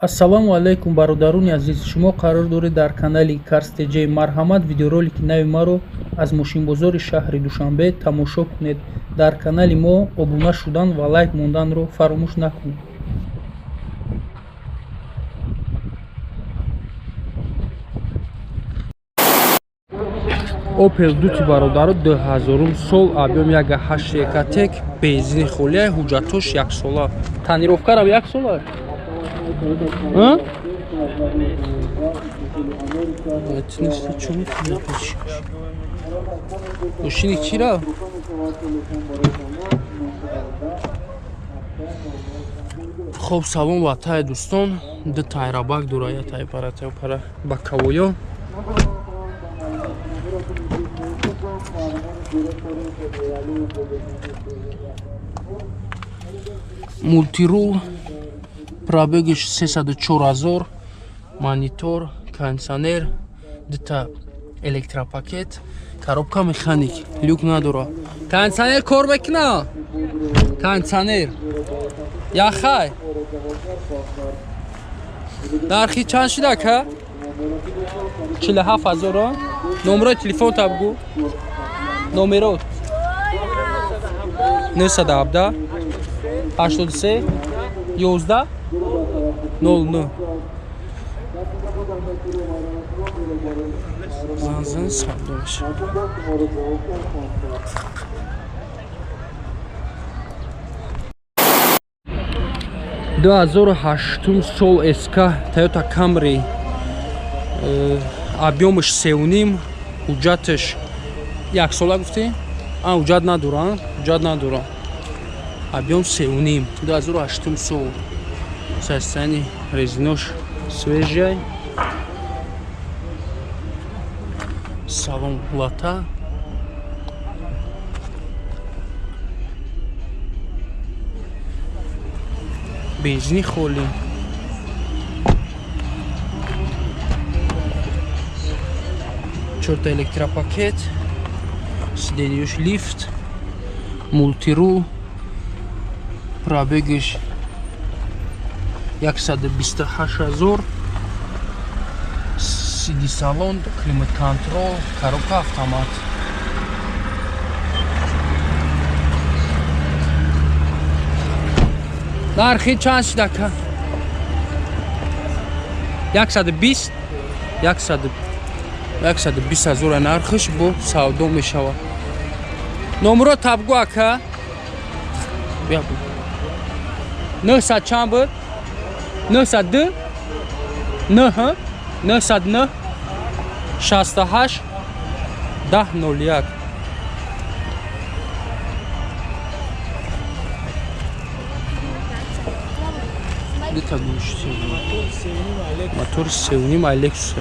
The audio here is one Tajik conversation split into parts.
Ассалому алайкум, бародарони азиз! Шумо қарор доред дар канали Карс ТЖ. Марҳамат, видеоролики нави маро аз мошинбозори шаҳри Душанбе тамошо кунед. Дар канали мо обуна шудан ва лайк монданро фаромӯш накунед. Опел Дути, бародаро, 2000 сол, объём 1,8, Ecotec, бензини холия, ҳуҷҷатош яксола, тонировкарам яксола. Мошини чира? Хоб, салом ватаи дӯстон. Ду тайрабак дора, я тайпара, тайпара ба кавоё. Мультирул, пробегиш 304 ҳазор, монитор, кондитсионер, дута электропакет, коробка механик, люк надора. Кондитсионер кор мекуна, кондитсионер яхай. Нархи чанд шуда, ка? 47 ҳазор. Номерои телефонта бугӯ, номерот. 917 83 11 09. Занзан савдо мешавад. 2008-ум сол, СК Toyota Camry, объёмаш 3,5, ҳуҷҷаташ яксола гуфтӣ? А, ҳуҷҷат надора, ҳуҷҷат надора. Объём 3,5, 2008-ум сол, состояние резинош свежий, салон лата. Бензини холӣ. Чорта электропакет, сиденьёш лифт, мультирул, пробегиш 128 ҳазор, сиди салон, климат контрол, коробка автомат. Нархи чанд шуда, ка? 120, 120 ҳазора нархиш, бо савдо мешавад. Номро табгӯ, ака. Нӯҳсад чанд буд? 902 нӯҳ 909 68 10 01. Дута гӯшти мотори 3,5 Лексус.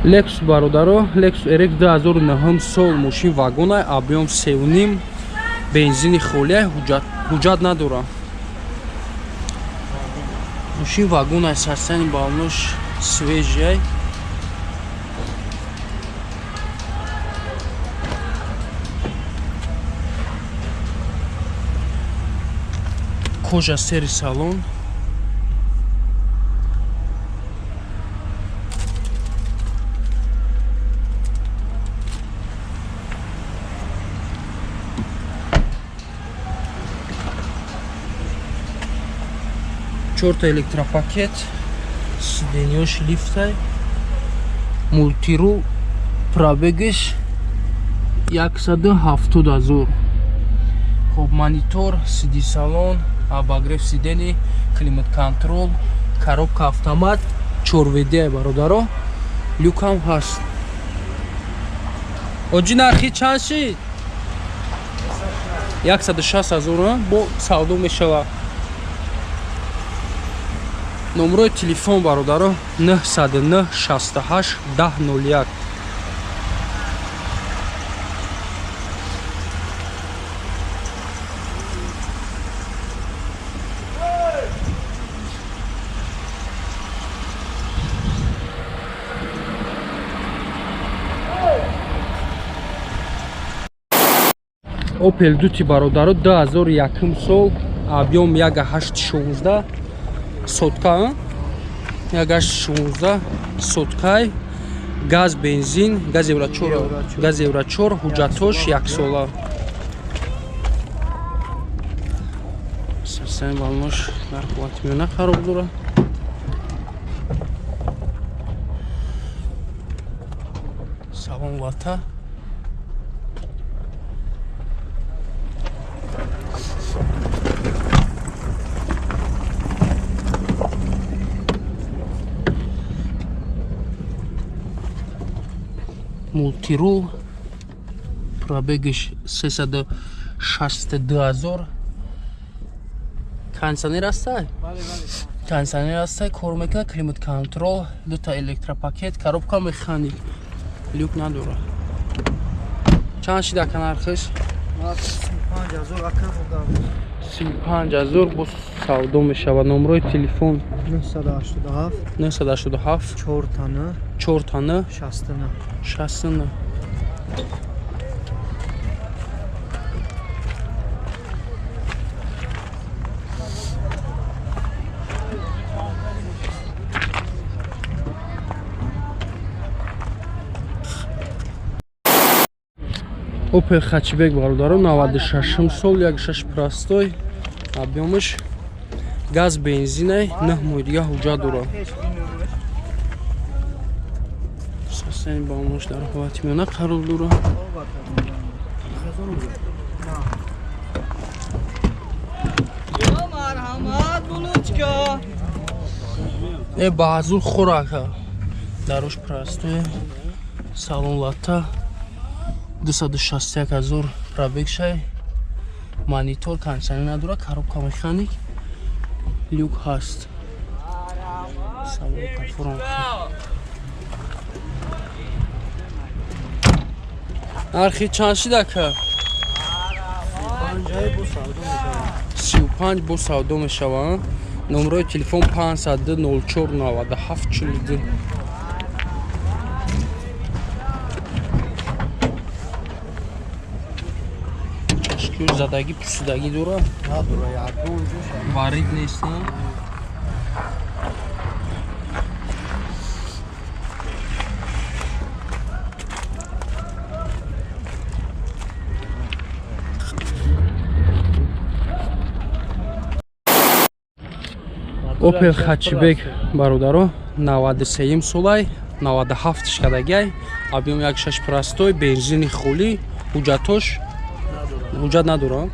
Лексус, бародаро, Лексус RX, 2009 сол, мошин вагона, объём 3,5, бензини холия, ҳуҷҷат надора. Мошин вагона, состояние балонош свежий. Кожа сери салон. Чорта электропакет, сиденьёш лифтай, мультирул, пробегиш 170 ҳазор. Хоб, монитор, сиди салон, обогрев сидений, климат контрол, коробка автомат, 4 ВД, бародаро, люкам ҳаст. Оҷи, нархи чанд шид? 160 ҳазор, бо савдо мешавад. Номрои телефон, бародаро, 909 68 10 01. Opel Duty бародаро 2001 сол, объем 1.816 сотка, 1.816 соткай, газ бензин, газ евро 4, газ евро 4, ҳуҷҷатош як сола. Сарсаи балнош дар ҳолати миёна қарор дорад. Салон лата. Мултирул, пробегиш 362 000. Кондиционер ҳастай? Кондиционер ҳастай, кор мекунад, климат контрол, дута электропакет, коробка механик, люк надорад. Чанд шида ака нархиш? 35 000 бо савдо мешавад. Номрои телефон 987 987 4 тана 4 тана 69 69. Opel Hatchback бародаро 96 сол, 1.6 простой, объемш газ бензинай, 9 моҳи дига ҳуҷҷат дорад. Сасен баомош дар ҳолати миёна қарор дорад. Э баъзур хӯрака. Дарош простой, салон лата. 261 000 пробег шай, монитор, кондиционер надорад, коробка механик, люк ҳаст. Салон кафурон. Нархи чанд шид ака? 35 бо савдо мешавад. Номрои телефон 502 04 97 42. Задагӣ пусидагӣ дорад? Варид нест, на? Opel Hatchback бародаро 93 солай, 97 шкадагиай, объем 1.6 простой, бензини холӣ, ҳуҷҷатош ҳуҷҷат надорад.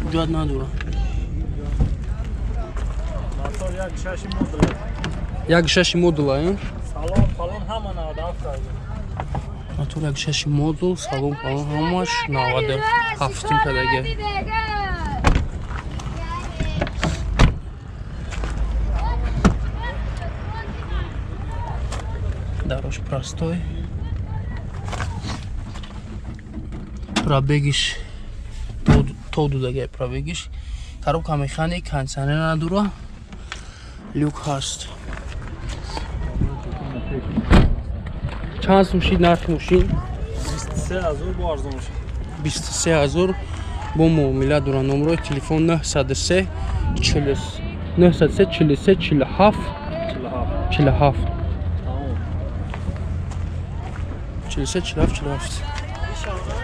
Ҳуҷҷат надорад. Мотор 1.6 модул. 1.6 модул, а? Салон фалон ҳама 97. Мотор 1.6 модул, салон фалон ҳамаш 97 кадаги. Дарош простой. Пробегиш то дудагай пробегиш. Коробка механик, кондиционер надора, люк ҳаст. Чанд сум шид нархи мошин? 23000 бо арзон шид. 23000 бо муомила дора. Номрои телефон 903 903 43 47 47 43 47 47.